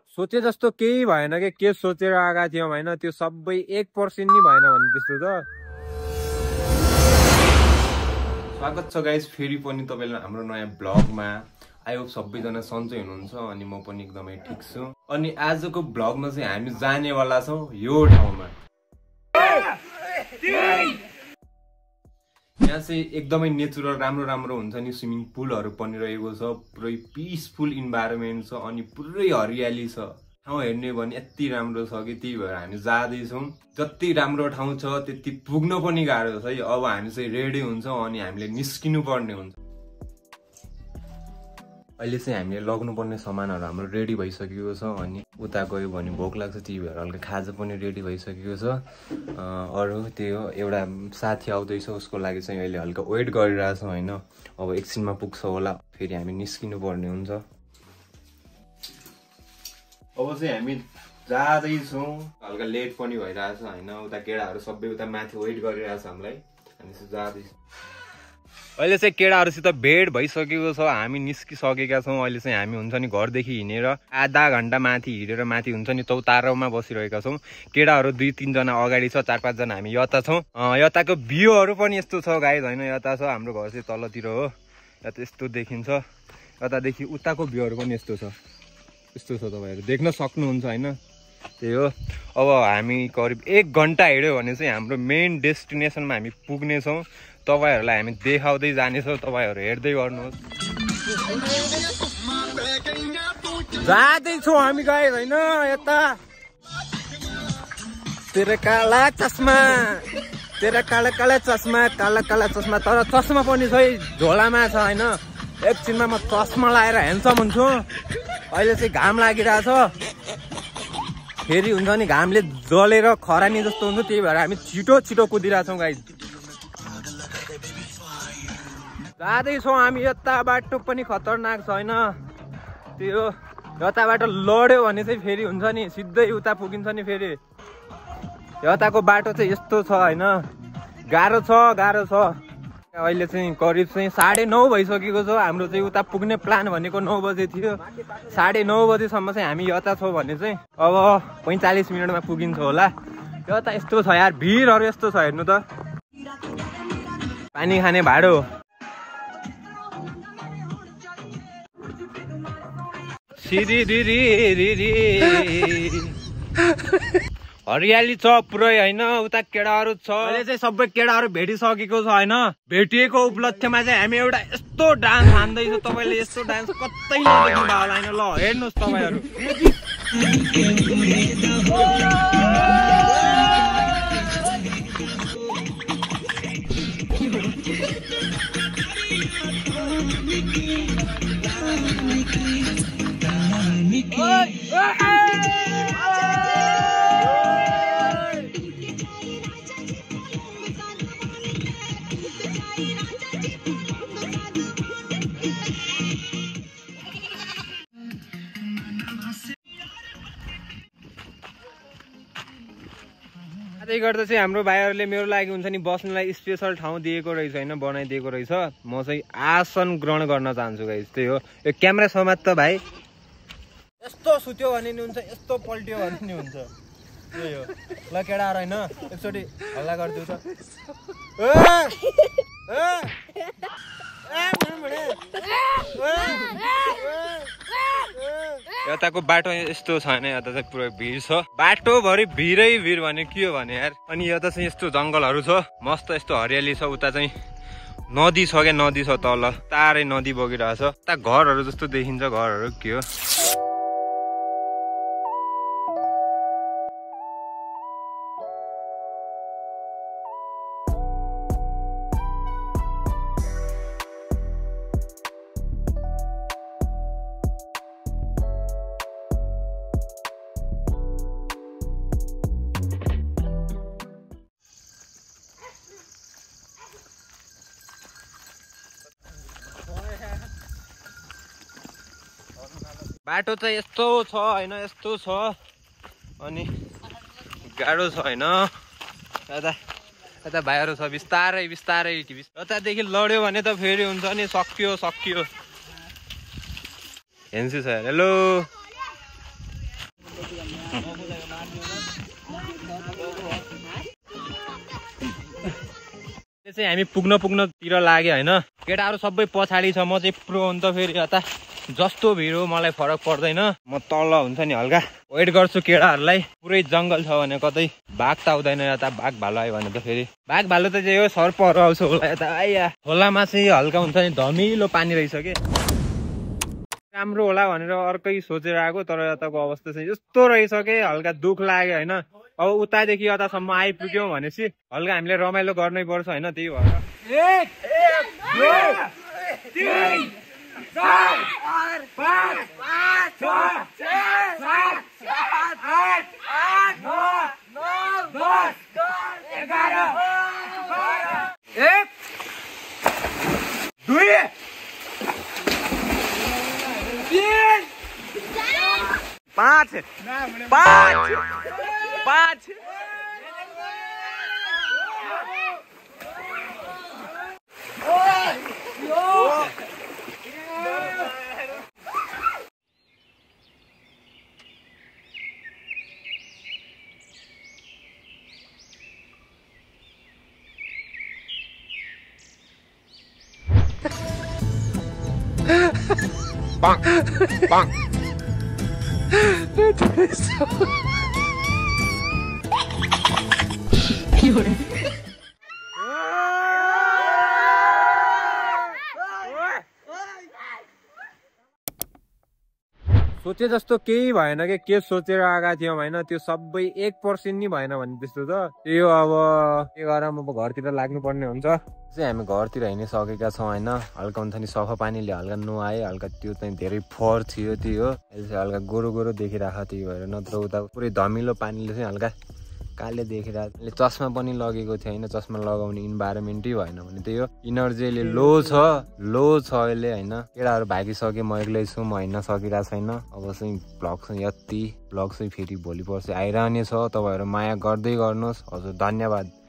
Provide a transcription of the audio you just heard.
सोचे जस्तो केही भएन के सोचेर आएका थियौँ होइन त्यो सबै 1% नि भएन भने त्यस्तो त। स्वागत छ गाइस फेरि पनि तपाईलाई हाम्रो नयाँ ब्लगमा। आई होप सबैजना सन्चै हुनुहुन्छ अनि म पनि एकदमै ठिक छु। अनि आजको ब्लगमा चाहिँ हामी जानेवाला छौँ यो ठाउँमा। यहाँ चाहिँ एकदमै नेचुरल राम्रो हुन्छ नि, स्विमिङ पुलहरू पनि रहेको छ, पुरै पिसफुल इन्भाइरोमेन्ट छ अनि पुरै हरियाली छ। ठाउँ हेर्ने भने यति राम्रो छ कि त्यही भएर हामी जाँदैछौँ। जति राम्रो ठाउँ छ त्यति पुग्न पनि गाह्रो छ है। अब हामी चाहिँ रेडी हुन्छौँ अनि हामीले निस्किनु पर्ने हुन्छ। अहिले चाहिँ हामीले लग्नुपर्ने सामानहरू हाम्रो रेडी भइसकेको छ अनि उता गयो भने भोक लाग्छ त्यही भएर हल्का खाजा पनि रेडी भइसकेको छ। अरू त्यही हो, एउटा साथी आउँदैछ उसको लागि चाहिँ अहिले हल्का वेट गरिरहेछौँ होइन। अब एकछिनमा पुग्छ होला, फेरि हामी निस्किनु पर्ने हुन्छ। अब चाहिँ हामी जाँदैछौँ, हल्का लेट पनि भइरहेछ होइन। उता केटाहरू सबै उता माथि वेट गरिरहेछ हामीलाई, हामी चाहिँ जाँदैछौँ। अहिले चाहिँ केटाहरूसित भेट भइसकेको छ, हामी निस्किसकेका छौँ। अहिले चाहिँ हामी हुन्छ नि घरदेखि हिँडेर आधा घन्टा माथि हिँडेर माथि हुन्छ नि चौतारोमा बसिरहेका छौँ। केटाहरू 2-3 जना अगाडि छ, 4-5 जना हामी यता छौँ। यताको भ्यूहरू पनि यस्तो छ गाइज होइन। यता छ हाम्रो घर चाहिँ तलतिर हो, यता यस्तो देखिन्छ। यतादेखि उताको भ्यूहरू पनि यस्तो छ, यस्तो छ, तपाईँहरू देख्न सक्नुहुन्छ होइन। त्यही हो, अब हामी करिब 1 घन्टा हिँड्यो भने चाहिँ हाम्रो मेन डेस्टिनेसनमा हामी पुग्नेछौँ। तपाईहरूलाई हामी देखाउँदै जानेछौँ, तपाईँहरू हेर्दै गर्नुहोस्। जाँदैछौँ हामी गाइस होइन। यता तेरो काला चस्मा, तेरो काला काला चस्मा, काला काला चस्मा। तर चस्मा पनि छ झोलामा छ होइन। एकछिनमा म चस्मा लगाएर ह्यान्डसम हुन्छु। अहिले चाहिँ घाम लागिरहेछ, फेरि हुन्छ नि घामले जलेर खरानी जस्तो हुन्छ, त्यही भएर हामी छिटो छिटो कुदिरहेछौँ गाइस। जाँदैछौँ हामी। यता बाटो पनि खतरनाक छ होइन। त्यही हो, यता बाटो लड्यो भने चाहिँ फेरि हुन्छ नि सिधै उता पुगिन्छ नि फेरि। यताको बाटो चाहिँ यस्तो छ होइन, गाह्रो छ गाह्रो छ। अहिले चाहिँ करिब चाहिँ 9:30 भइसकेको छ। हाम्रो चाहिँ उता पुग्ने प्लान भनेको 9 बजे थियो। 9:30 बजेसम्म चाहिँ हामी यता छौँ भने चाहिँ अब 45 मिनटमा पुगिन्छ होला। यता यस्तो छ यार, भिडहरू यस्तो छ हेर्नु त। पानी खाने भाडो, हरियाली छ पुरै होइन। उता केटाहरू छ, अहिले चाहिँ सबै केटाहरू भेटिसकेको छ होइन। भेटिएको उपलक्ष्यमा चाहिँ हामी एउटा यस्तो डान्स हान्दैछौँ। तपाईँले यस्तो डान्स कतै नदेख्नु भयो होला होइन। ल हेर्नुहोस् तपाईँहरू। त्यही गर्दा चाहिँ हाम्रो भाइहरूले मेरो लागि हुन्छ नि बस्नलाई स्पेसल ठाउँ दिएको रहेछ होइन, बनाइदिएको रहेछ। म चाहिँ आसन ग्रहण गर्न चाहन्छु गाइस। त्यही हो, यो क्यामेरा समात त भाइ। यस्तो सुत्यो भने नि हुन्छ, यस्तो पल्ट्यो भने नि हुन्छ। त्यही हो, ल केटाहरू होइन एकचोटि हल्ला गरिदिउ त। यताको बाटो यस्तो छैन, यता चाहिँ पुरै भिड छ। बाटोभरि भिरै भिड भने के हो भने यार। अनि यता चाहिँ यस्तो जङ्गलहरू छ, मस्त यस्तो हरियाली छ। उता चाहिँ नदी छ क्या, नदी छ तल, तारै नदी बगिरहेछ। उता घरहरू जस्तो देखिन्छ, घरहरू के हो। बाटो चाहिँ यस्तो छ होइन, यस्तो छ अनि गाह्रो छ होइन। यता यता भाइहरू छ, बिस्तारै बिस्तारै यतादेखि लड्यो भने त फेरि हुन्छ नि सक्यो सक्यो। हेन्सी छ। हेलो चाहिँ हामी पुग्नतिर लाग्यो होइन। केटाहरू सबै पछाडि छ, म चाहिँ प्रो हो नि त। फेरि यता जस्तो भिड हो मलाई फरक पर्दैन, म तल हुन्छ नि हल्का वेट गर्छु केटाहरूलाई। पुरै जङ्गल छ भने कतै बाघ त आउँदैन, यता बाघ भालु आयो भने त फेरि बाघ भालु त चाहिँ हो सर्पहरू आउँछ होला यता। आइया खोलामा चाहिँ हल्का हुन्छ नि धमिलो पानी रहेछ के, राम्रो होला भनेर अर्कै सोचेर आएको, तर यताको अवस्था चाहिँ यस्तो रहेछ के हल्का दुःख लाग्यो होइन। अब उतादेखि यतासम्म आइपुग्यौँ भनेपछि हल्का हामीले रमाइलो गर्नै पर्छ होइन। त्यही भएर सोचे जस्तो केही भएन के सोचेर आएका थियौँ होइन, त्यो सबै 1% नि भएन भने त्यस्तो त। त्यो अब के गरौँ, अब घरतिर लाग्नुपर्ने हुन्छ। चाहिँ हामी घरतिर हिँडिसकेका छौँ होइन। हल्का हुन्छ नि सफा पानीले हल्का नुहाए, हल्का त्यो चाहिँ धेरै फोहोर थियो त्यो हो, अहिले चाहिँ हल्का गोरो देखिरहेको त्यही भएर, नत्र उता पुरै धमिलो पानीले चाहिँ हल्का काले देखिरहेको। अहिले चस्मा पनि लगेको थियो होइन, चस्मा लगाउने इन्भाइरोमेन्टै भएन भने त्यही हो। इनर्जी अहिले लो छ अहिले होइन। केटाहरू भागिसके, म एक्लै छु, म हिँड्न सकिरहेको छैन। अब चाहिँ भ्लग चाहिँ फेरि भोलि पर्सि आइरहने छ। तपाईँहरू माया गर्दै गर्नुहोस्। हजुर धन्यवाद।